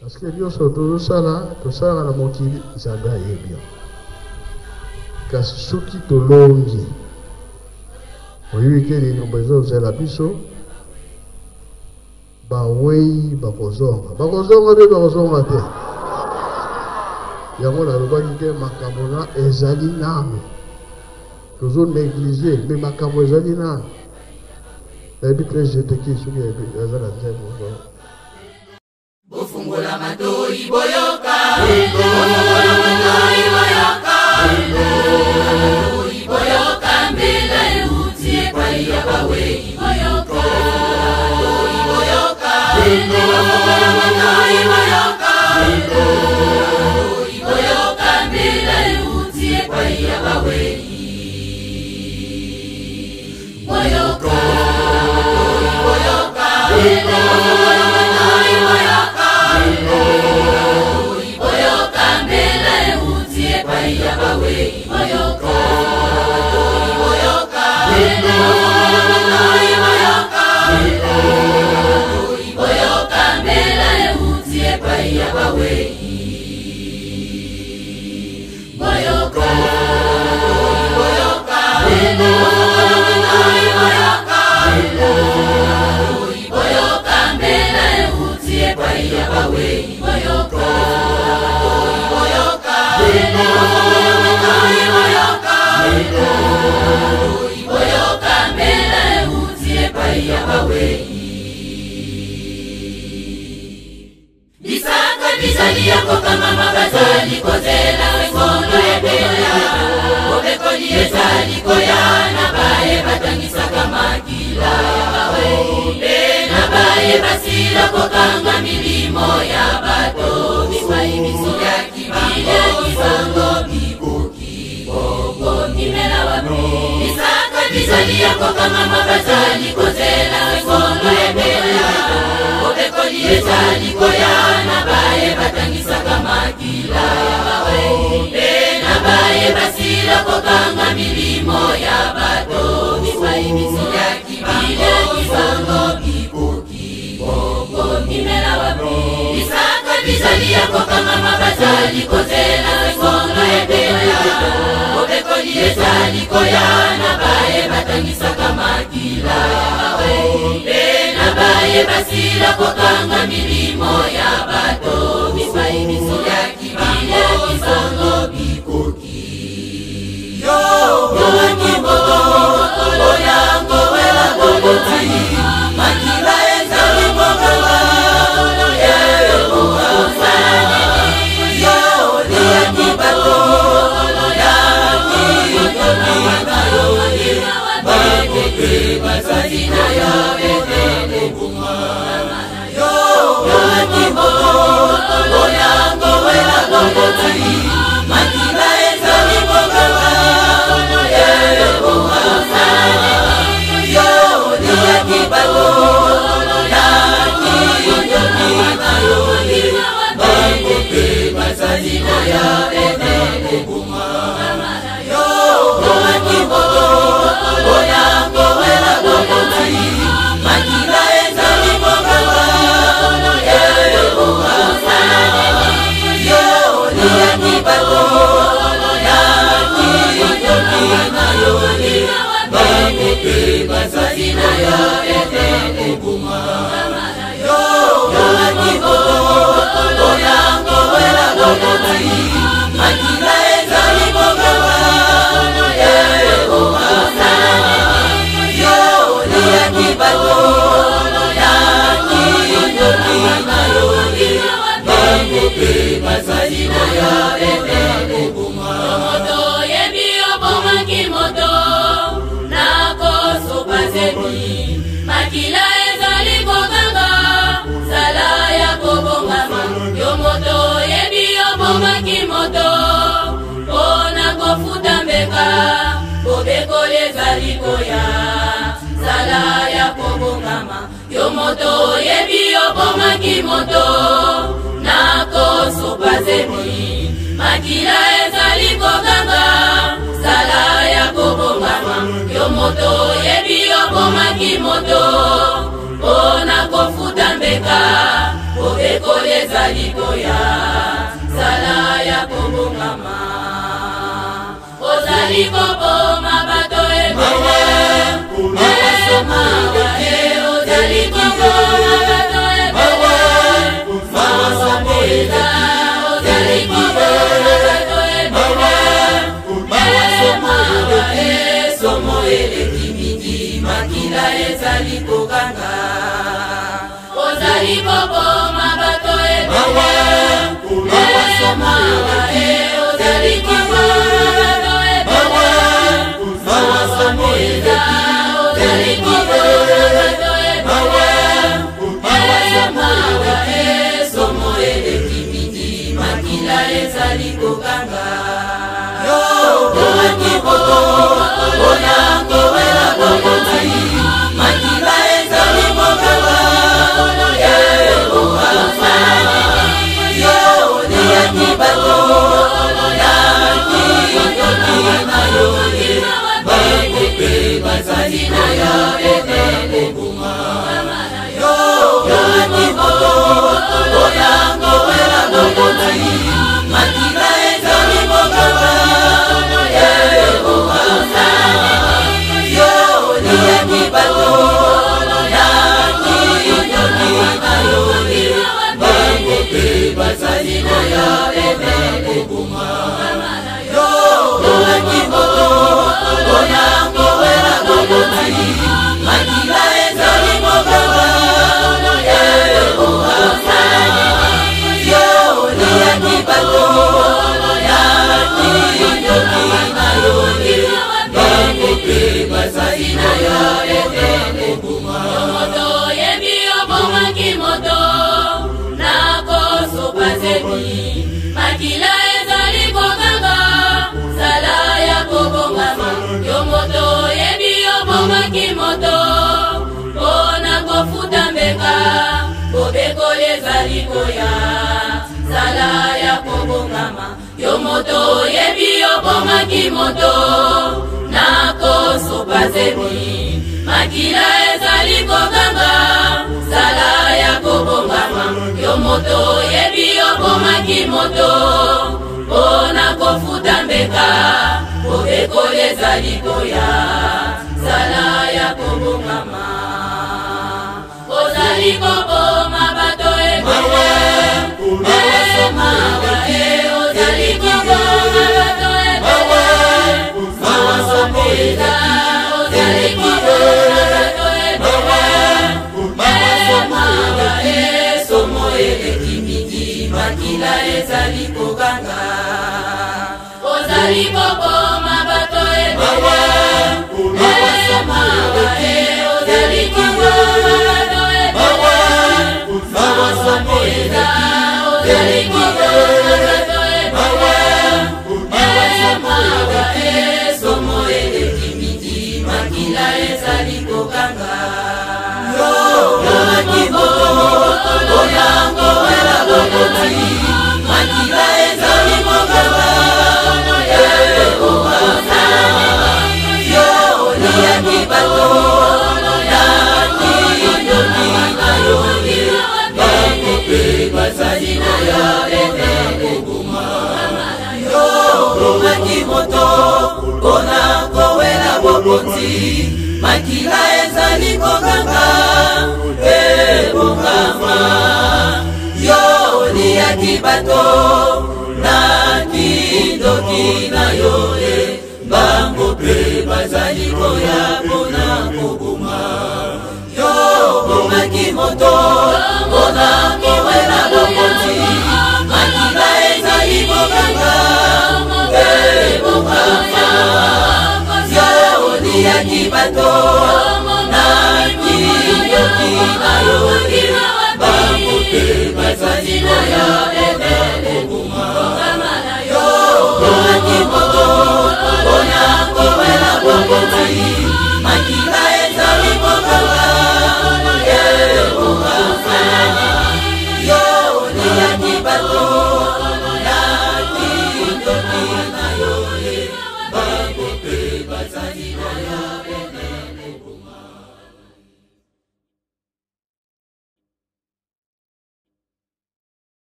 Parce que nyonso tozosala, tosalaka na mokili, Nzambe ayebi yango. Kasi soki tolongi, oyebi ke likambo ezozela biso, bawei bakozonga. Bakozonga mpe bakozonga te. Yango nalobaki te makambo na ezali nanu. Tozo negliger, mais makambo ezali nanu. Nayebi te jeteki soki aza na nzembo. Bofungola matoi boyoka, bofungola matoi boyoka, matoi boyoka, mbela euti epai ya bawei boyoka, matoi boyoka, bofungola matoi boyoka, matoi boyoka, mbela euti epai ya bawei boyoka, matoi boyoka, bofungola matoi boyoka, matoi boyoka, mbela euti epai ya bawei boyoka, matoi boyoka, bofungola matoi boyoka, matoi boyoka, mbela euti epai ya bawei boyoka, matoi boyoka, bofungola matoi boyoka, matoi boyoka, mbela euti epai ya bawei boyoka, matoi boyoka, bofungola matoi boyoka, matoi boyoka, mbela euti epai ya bawei. Bisaka bizali ya kokangama, bazali kozela ngondo ebela, bobekoli ezali koya na baye batangisaka makila ya bawei, mpe na baye basila kokanga milimo ya bato bipai biso ya kibango bikoki bokokimela wapi. Bisaka bizali ya kokangama, bazali kozela ngondo ebela, bobekoli ezali koya na baye batangisaka makila ya bawei, mpe na baye basila kokanga milimo ya bato bipai biso ya kibango bikoki bokokimela wapi. Bisaka bizali ya kokangama, bazali kozela ngondo ebela, bobekoli ezali koya na baye batangisaka makila ya bawei, mpe na baye basila kokanga milimo ya bato bipai biso ya kibango bikoki yoaki oyango wela boboti makila ezali kokanga yo oliaki bato bango mpe bazali na yo ete koboma yo yoaki oyango wela boboti makila ezali kokanga yo oliaki bato bango mpe bazali na yo ete koboma yo yoaki oyango wela boboti makila ezali kokanga yo oliaki bato bango mpe bazali na yo ete koboma yo yoaki oyango wela boboti makila ezali kokanga yo oliaki bato bango mpe bazali na yo ete koboma. Moto oyebi obomaki moto nakosopa zemi, makila ezali kokanga, zala ya kobongama. Yo moto oyebi obomaki moto mpo na kofuta mbeka, bobekoli ezali koya, zala ya kobongama. Yo moto oyebi obomaki moto nakosopa zemi, makila ezali kokanga, zala ya kobongama. Yo moto oyebi obomaki moto mpo na kofuta mbeka, bobekoli ezali koya, zala ya kobongama. Ozali koboma bato ebele, mawa e, ozali koboma bato ebele, mawa mpenza, ozali koboma bato ebele, mawa e, somo eleki mingi, makila ezali koganga. Ozali koboma bato ebele, mawa e, ozali koboma bato ebele, mawa mpenza, ozali koboma bato ebele, mawa e, somo eleki mingi, makila ezali koganga. Obomaki moto mpona kowela bokonzi, makila ezali koganga, ebongama. Yo oliaki bato na kindoki na yo, bango mpe bazali koya mpona koboma. Yo obomaki moto mpona kowela bokonzi, makila ezali koganga, ebongama. Yo oliaki bato na kindoki na yo, bango mpe bazali koya mpona koboma. Yo obomaki moto mpona kowela bokonzi, makila ezali koganga, ebongama. Yo oliaki bato na kindoki na yo, bango mpe bazali koya mpona koboma. Moto oyebi obomaki moto nakosopa zemi, makila ezali koganga, zala ya kobongama. Yo moto oyebi obomaki moto mpona kofuta mbeka, bobekoli ezali koya, zala ya kobongama. Yo moto oyebi obomaki moto nakosopa zemi, makila ezali koganga, zala ya kobongama. Yo moto oyebi obomaki moto mpona kofuta mbeka, bobekoli ezali koya, zala ya kobongama. Ozali koboma bato ebele, mawa e, ozali koboma bato ebele, mawa mpenza, ozali koboma bato ebele, mawa e, somo eleki mingi, makila ezali koganga. Ozali koboma bato ebele, mawa e, ozali koboma bato ebele, mawa mpenza, ozali koboma bato ebele, mawa e, somo eleki mingi, makila ezali koganga. Obomaki moto mpona kowela bokonzi, makila ezali koganga, ebongama. Yo oliaki bato na kindoki na yo, bango mpe bazali koya mpona koboma. Yo obomaki moto mpona kowela bokonzi, makila ezali koganga, ebongama. Yo oliaki bato na kindoki na yo, bango mpe bazali koya mpona koboma. Yo obomaki moto mpona kowela